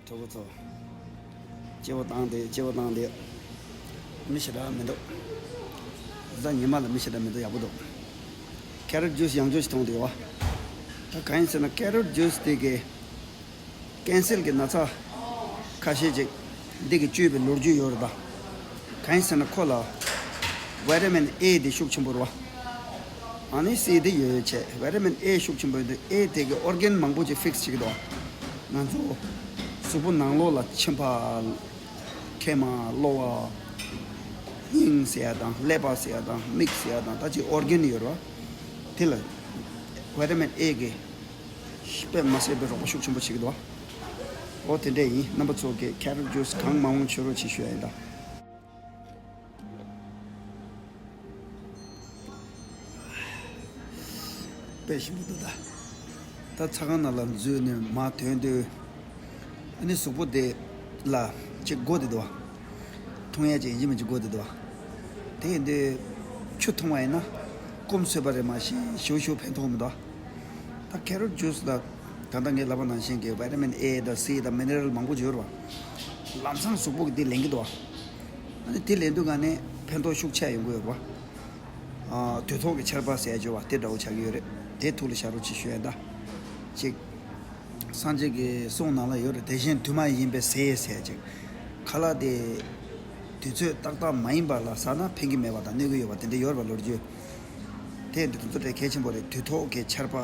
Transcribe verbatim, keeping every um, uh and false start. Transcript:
གྲོགས་པོ་ཚོ། སྐྱེ་བོ་བཏང་སྟེ་སྐྱེ་བོ་བཏང་སྟེ། མི་ཞེ་དྲག་མི་འདུག་གཟའ་ཉི་མ་ལ་མི་ཞེ་དྲག་མི་འདུག་ཡག་པོ་འདུག་ཁེ་རོ་ཊི་ཇུས་ཡང་བཅུ་ཞིག་འཐུང་བསྡད་ཡོད་པ། ད་གང་ཡིན་ཟེར་ན་ཁེ་རོ་ཊི་ཇུས་དེ་གི་ཀན་སར་གྱི་ན་ཚ་ཁ་ཤས་ཅིག་འདི་གི་བཅོས་པའི་ལོ་རྒྱུས་ཡོད་རེད་ད། གང་ཡིན་ཟེར་ན་ཁོ་ལ་ཝི་ཊ་མིན་ཨེ་དེ་ཤུགས་ཆེན་པོ་རེད་བ། ཨ་ནི་སི་དེ་ཡོད་ཡོད་བྱས། ཝི་ཊ་མིན་ཨེ་ཤུགས་ཆེན་པོ་ཡོད་དུས་ཨེ་དེ་གི་ཨོར་གན་མང་པོ་ཅིག་ཕིག་སི་བྱེད་ཀྱི་འདུག་ང་ཚོ་གཟུགས་པོ་ནང་ལོགས་ལ་མཆིན་པ། མཁལ་མ། གློ་བ། སྙིང་ཟེར་ཡ་དང་ཀླད་པ་ཟེར་ཡ་དང་མིག་ཟེར་ཡ་དང་ད་ཅིག་ཨོར་གན་ཡོད་རེད་བ། དེ་ལ་ཝི་ཊ་མིན་ཨེ་གི་དཔེ་མ་སྲིད་པའི་རོགས་པ་ཤུགས་ཆེན་པོ་བྱེད་ཀྱི་འདུག་བ། འོ་དེ་འདྲས་ཡིན། རྣམ་པ་ཚོ་གི་ཁེ་རོ་ཊི་ཇུས་གང་མང་མང་མཆོད་རོགས་བྱེད་ཞུ་ཡ་ཡིན་ད། དཔེ་ཞིམ་པོ་འདུག་ད། ད་ཚ་ཁང་ནང་ལ་འཛུལ་ནས་མར་ཐོན་དུས། ཨ་ནི་གཟུགས་པོ་དེ་ལ་ཅིག་སྒོ་དེ་འདུག་བ། འཐུང་ཡ་ཅིག་ཡིན་གཅིག་མིན་གཅིག་སྒོ་དེ་འདུག་བ། དེ་ཡིན་དུས་ཆུ་འཐུང་བ་ཡིན་ན་སྐོམ་སོས་པ་རེད་མ་གཞི་ཞེ་པོ་ཞེ་པོ་ཕན་ཐོགས་མི་འདུག་བ། ད་ཁེ་རོ་ཊི་ཇུས་ལ་ད་ལྟ་ངས་ལབ་པ་ནང་བཞིན་གྱི་ཝི་ཊ་མིན་ཨེ་དང་སི་དང་མི་ནི་རལ་མང་པོ་ཡོད་རེད་བ། ལམ་སང་གཟུགས་པོ་གིས་དེ་ལེན་གྱི་འདུག་བ། ཨ་ནི་དེ་ལེན་དུས་ག་ནས་ཕན་ཐོགས་ཤུགས་ཆེ་ཡོང་གི་ཡོད་རེད་བ། ཨ། དུས་ཐོག་གི་ཆར་པ་ཟེར་ཡ་བརྗོད་པ་དེ་འདྲ་བོ་ཆགས་ཀྱི་ཡོད་རེད། དེ་ཐུགས་ལ་བཞག་རོགས་ཅིག་ཞུ་ཡ་ད། ཅིག་སངས་རྒྱས་ཀྱི་གསུང་ནང་ལ་ཡོད་རེད། དེ་བཞིན་དུས་མ་ཡིན་པའི་ཟས་ཟེར་ཅིག་ཁ་ལག་དེ་དུས་ཚོད་ཏག་ཏག་མ་ཡིན་པ་ལ་ཟ་ན་ཕན་གྱི་མེད་པ་དང་གནོད་ཀྱི་ཡོད་པ་དེ་འདྲ་ཡོད་རེད་པ་ལོ་རྒྱུས། དེ་འདི་དུས་ཚོད་དེ་གལ་ཆེན་པོ་རེད། དུས་ཐོག་གི་ཆར་པ་